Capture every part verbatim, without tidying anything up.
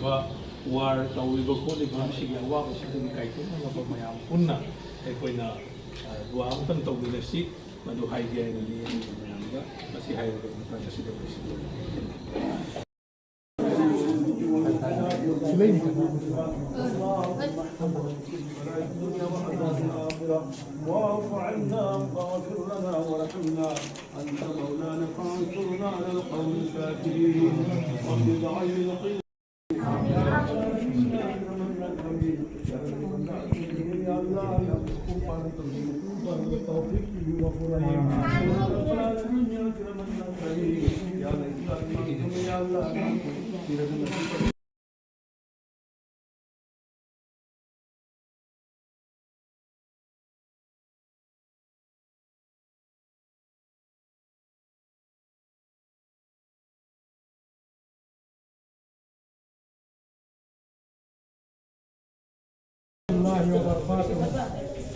War ꯇꯧꯔꯤꯕ ꯈꯣꯠꯂꯤꯕ ꯃꯁꯤꯒꯤ ꯑꯋꯥꯕꯁꯤꯗꯒꯤ ꯀꯥꯏꯊꯣꯛꯅꯅꯕ ꯃꯌꯥꯝ ꯄꯨꯟꯅ ꯑꯩꯈꯣꯏꯅ, ꯑ, ꯗꯨꯋꯥ ꯑꯃꯇꯪ ꯇꯧꯃꯤꯟꯅꯁꯤ꯫ ꯃꯗꯨ ꯍꯥꯏꯒꯦ ꯍꯥꯏꯅꯅꯤ ꯑꯩꯅ ꯃꯌꯥꯝꯗ ꯃꯁꯤ ꯍꯥꯏꯔꯒ ꯃꯇꯥꯡ ꯑꯁꯤꯗ ꯂꯣꯏꯁꯤꯟꯖꯔꯒꯦ꯫ واعف عنا واغفر لنا وارحمنا، أنت مولانا فانصرنا على القوم الكافرين. رب اجعل لنا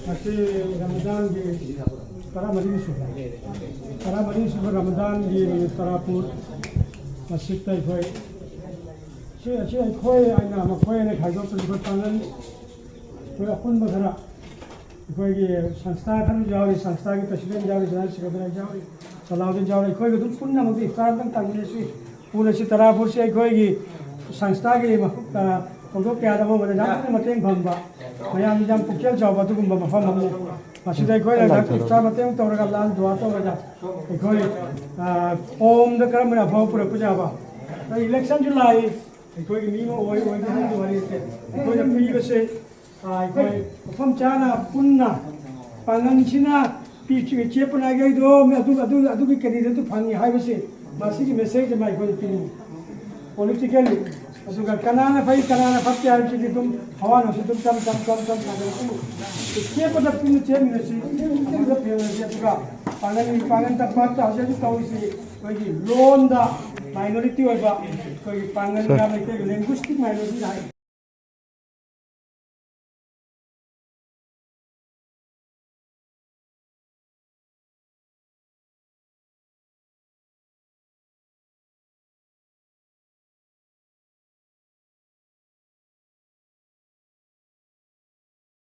ꯉꯁꯤ ꯔꯃꯗꯥꯟꯒꯤ ꯇꯔꯥꯃꯔꯤꯁꯨꯕ, ꯇꯔꯥꯃꯔꯤꯁꯨꯕ ꯔꯃꯗꯥꯟꯒꯤ ꯅꯨꯃꯤꯠ ꯇꯔꯥꯄꯨꯔ ꯃꯁꯤꯗ ꯑꯩꯈꯣꯏ ꯁꯤ, ꯑꯁꯤ ꯑꯩꯈꯣꯏ ꯑꯩꯅ ꯃꯈꯣꯏ ꯑꯅ ꯈꯥꯏꯗꯣꯛꯇꯅ ꯑꯩꯈꯣꯏ ꯄꯥꯡꯒꯜ, ꯑꯩꯈꯣꯏ ꯑꯄꯨꯟꯕ ꯈꯔ ꯑꯩꯈꯣꯏꯒꯤ ꯁꯪꯁꯊꯥ ꯈꯔ ꯌꯥꯎꯔꯤ, ꯁꯪꯁꯊꯥꯒꯤ ꯄ꯭ꯔꯁꯤꯗꯦꯟ ꯌꯥꯎꯔꯤ, ꯖꯦꯅꯔꯦꯜ ꯁꯦꯀ꯭ꯔꯦꯇꯔꯤ ꯌꯥꯎꯔꯤ, ꯆꯂꯥꯎꯗꯤꯟ ꯌꯥꯎꯔꯤ, ꯑꯩꯈꯣꯏꯒ ꯑꯗꯨꯝ ꯄꯨꯟꯅ ꯍꯧꯖꯤꯛ ꯏꯐꯇꯥꯔ ꯑꯝꯇꯪ ꯇꯧꯃꯤꯟꯅꯁꯤ꯫ ꯄꯨꯟꯅꯁꯤ ꯇꯔꯥꯄꯨꯔꯁꯤ ꯑꯩꯈꯣꯏꯒꯤ ꯁꯪꯁꯊꯥꯒꯤ ꯃꯐꯝ, ꯑ, ꯊꯧꯗꯣꯛ ꯀꯌꯥꯗ ꯑꯃ ꯑꯃꯗ ꯌꯥꯝ ꯀꯟꯅ ꯃꯇꯦꯡ ꯐꯪꯕ, ꯃꯌꯥꯝꯒꯤ ꯌꯥꯝ ꯄꯨꯛꯆꯦꯜ ꯆꯥꯎꯕ ꯑꯗꯨꯒꯨꯝꯕ ꯃꯐꯝ ꯑꯃꯅꯤ꯫ ꯃꯁꯤꯗ ꯑꯩꯈꯣꯏꯅ ꯏꯐꯇꯥꯔ ꯃꯇꯦꯡ ꯇꯧꯔꯒ ꯂꯥꯟ ꯗꯨꯋꯥ ꯇꯧꯔꯒ ꯑꯩꯈꯣꯏ, ꯑ, ꯐꯣꯝꯗ ꯀꯔꯝꯕꯅ ꯑꯐꯕ ꯄꯨꯔꯛꯄ ꯌꯥꯕ? ꯏꯂꯦꯛꯁꯟꯁꯨ ꯂꯥꯛꯏ, ꯑꯩꯈꯣꯏꯒꯤ ꯃꯤ ꯑꯃ ꯑꯣꯏ ꯑꯣꯏꯗꯕꯒꯤ ꯋꯥꯔꯤ ꯅꯠꯇꯦ꯫ ꯑꯩꯈꯣꯏꯅ ꯄꯤꯕꯁꯦ, ꯑ, ꯑꯩꯈꯣꯏ ꯃꯐꯝ ꯆꯥꯅ ꯄꯨꯟꯅ ꯄꯥꯡꯒꯜꯁꯤꯅ ꯄꯤ-, ꯆꯦ ꯄꯅꯥꯒꯩꯗꯣ ꯑꯗꯨ, ꯑꯗꯨ, ꯑꯗꯨꯒꯤ ꯀꯦꯟꯗꯤꯗꯦꯠꯇꯨ ꯐꯪꯉꯤ ꯍꯥꯏꯕꯁꯤ ꯃꯁꯤꯒꯤ ꯃꯦꯁꯦꯖ ꯑꯃ ꯑꯩꯈꯣꯏꯅ ꯄꯤꯅꯤꯡꯉꯤ꯫ ꯄꯣꯂꯤꯇꯤꯀꯦꯜꯂꯤ, ꯑꯗꯨꯒ ꯀꯅꯥꯅ ꯐꯩ, ꯀꯅꯥꯅ ꯐꯠꯇꯦ ꯍꯥꯏꯕꯁꯤꯗꯤ ꯑꯗꯨꯝ ꯍꯋꯥ ꯅꯨꯡꯁꯤꯠ ꯑꯗꯨꯝ ꯇꯝ, ꯇꯝ, ꯇꯝ, ꯇꯝ ꯁꯥꯟꯅꯔꯛꯀꯅꯤ꯫ ꯆꯦꯞꯄꯗ ꯄꯨꯟꯅ ꯆꯦꯟꯃꯤꯟꯅꯁꯤ, ꯑꯃꯗ ꯐꯦꯟꯅꯁꯤ, ꯑꯗꯨꯒ ꯄꯥꯡꯒꯜ, ꯄꯥꯡꯒꯜ ꯇꯞꯄ ꯍꯧꯖꯤꯛ ꯍꯧꯖꯤꯛ ꯇꯧꯔꯤꯁꯤ ꯑꯩꯈꯣꯏꯒꯤ ꯂꯣꯟꯗ ꯃꯥꯏꯅꯣꯔꯤꯇꯤ ꯑꯣꯏꯕ ꯑꯩꯈꯣꯏꯒꯤ ꯄꯥꯡꯒꯜꯒ ꯃꯩꯇꯩꯒ ꯂꯦꯡꯒ꯭ꯋꯤꯁꯇꯤꯛ ꯃꯥꯏꯅꯣꯔꯤꯇꯤ ꯍꯥꯏ꯫